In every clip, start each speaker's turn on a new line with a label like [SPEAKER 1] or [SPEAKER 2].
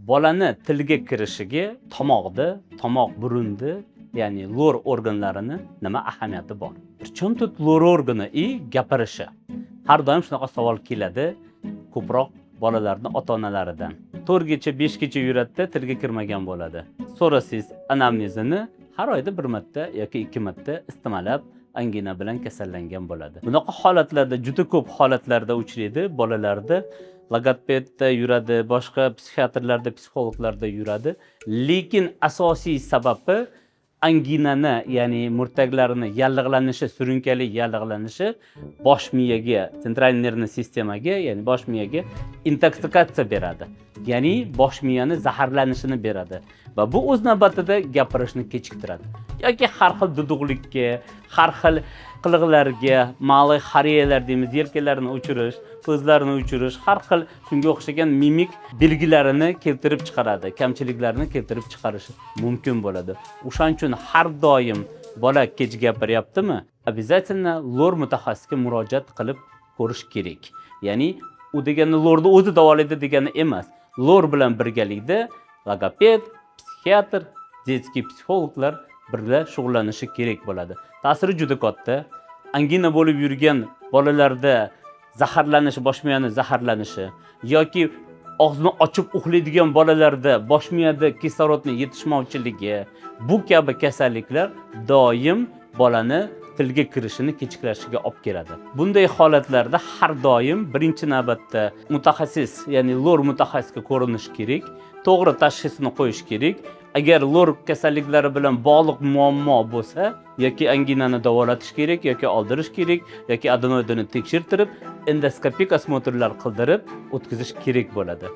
[SPEAKER 1] Bolani tilga kirishiga tomoqda, tomoq burunni, ya'ni лор organlarini nima ahamiyati bor? Причем тут лор органы и gapirishi? Har doim shunaqa savol keladi, ko'proq bolalarni ota onalaridan. 4gacha, 5gacha yuradida, tilga kirmagan bo'ladi. So'rasangiz, anamnezini har oyda bir marta yoki ikki marta isitmalab, angina bilan kasallangan bo'ladi. Bunaqa holatlarda, juda ko'p holatlarda uchraydi bolalarda. Logopedda yuradi, boshqa psixiatrlarda, psixologlarda yuradi, lekin asosiy sababi anginani, ya'ni murtaklarini yallig'lanishi, surunkali yallig'lanishi bosh miyaga, центральный нервный sistemaga, ya'ni bosh miyaga intoksikatsiya beradi, ya'ni bosh miyani zaharlanishini beradi va bu o'z navbatida gapirishni kechiktiradi yoki har xil duduqlikka, har xil qiliqlarga, малый хорея lar deymiz, yelkalarini uchirish, ko'zlarini uchirish, har xil shunga o'xshagan mimik belgilarini keltirib chiqaradi, kamchiliklarni keltirib chiqarishi mumkin bo'ladi. O'shaning uchun har doim bola kech gapiryaptimi, обязательно лор mutaxassisga murojaat qilib ko'rish kerak. Ya'ni u degani lorni o'zi davolaydi degani emas, lor bilan birgalikda logoped, psixiatr, детский psixologlar birga shug'ullanishi kerak bo'ladi. Ta'siri juda katta. Angina bo'lib yurgan bolalarda zaharlanishi, bosh miyani zaharlanishi yoki og'zini ochib uxlaydigan bolalarda bosh miyada kislorodni yetishmovchiligi, bu kabi kasalliklar doim bolani tilga kirishini kechiktirishiga olib keladi. Bunday holatlarda har doim birinchi navbatda mutaxassis, ya'ni lor mutaxassisga ko'rinish kerak, to'g'ri tashxisni qo'yish kerak. Agar lor kasalliklari bilan bog'liq muammo bo'lsa, yoki anginani davolatish kerak, yoki oldirish kerak, yoki adenoidini tekshirtirib, endoskopik осмотр lar qildirib o'tkazish kerak bo'ladi.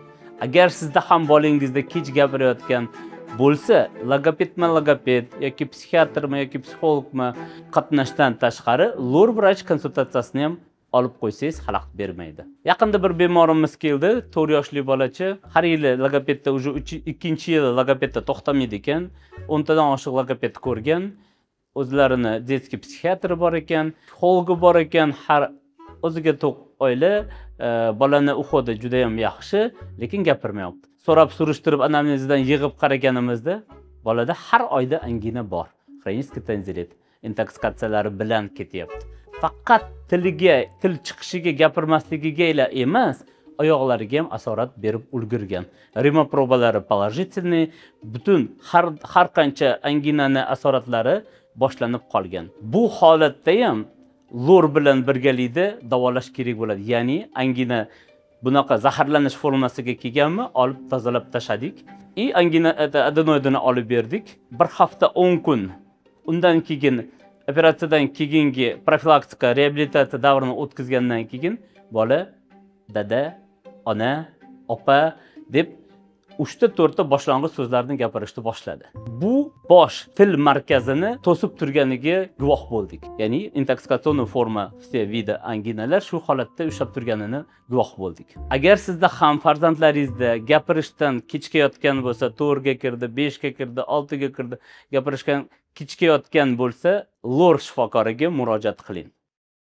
[SPEAKER 1] Agar sizda ham bolangizda kech gapirayotgan bo'lsa, logopedmi, logoped yoki psixiatrmi yoki psixologmi qatnashdan tashqari lor vrach konsultatsiyasini ham olib qo'ysangiz, xalaqit bermaydi. Yaqinda bir bemorimiz keldi, 4 yoshli bolacha. Har yili logopedda, уже ikkinchi yili logopedda to'xtamaydi ekan. 10 tadan oshiq logoped ko'rgan. O'zlarini детский psixiatri bor ekan, psixologi bor ekan, har o'ziga to'q oila, bolani уход i juda ham yaxshi, lekin gapirmayapti. So'rab surishtirib, anamnezidan yig'ib qaraganimizda, bolada har oyda angina bor. Хронический тонзиллит intoksikatsiyalari bilan ketyapti. Faqat tiliga, til chiqishiga, gapirmasligiga emas, oyoqlariga ham asorat berib ulgurgan. Rima probalari положительный, butun har qancha anginani asoratlari boshlanib qolgan. Bu holatda ham lor bilan birgalikda davolash kerak bo'ladi. Ya'ni angina bunaqa zaharlanish formasiga kelganmi, olib tozalab tashladik. И angina adenoidini olib berdik. Bir hafta 10 kun. Undan keyin, operatsiyadan keyingi profilaktika, reabilitatsiya davrini o'tkazgandan keyin bola dada, ona, opa deb uchta, to'rtta boshlang'ich so'zlarni gapirishni boshladi. Bu bosh til markazini to'sib turganiga guvoh bo'ldik. Ya'ni интоксикационный форма, все виды anginalar shu holatda ushlab turganini guvoh bo'ldik. Agar sizda ham farzandlaringizda gapirishdan kechikayotgan bo'lsa, 4ga kirdi, 5ga kirdi, 6ga kirdi, gapirishdan kechikayotgan bo'lsa, lor shifokoriga murojaat qiling.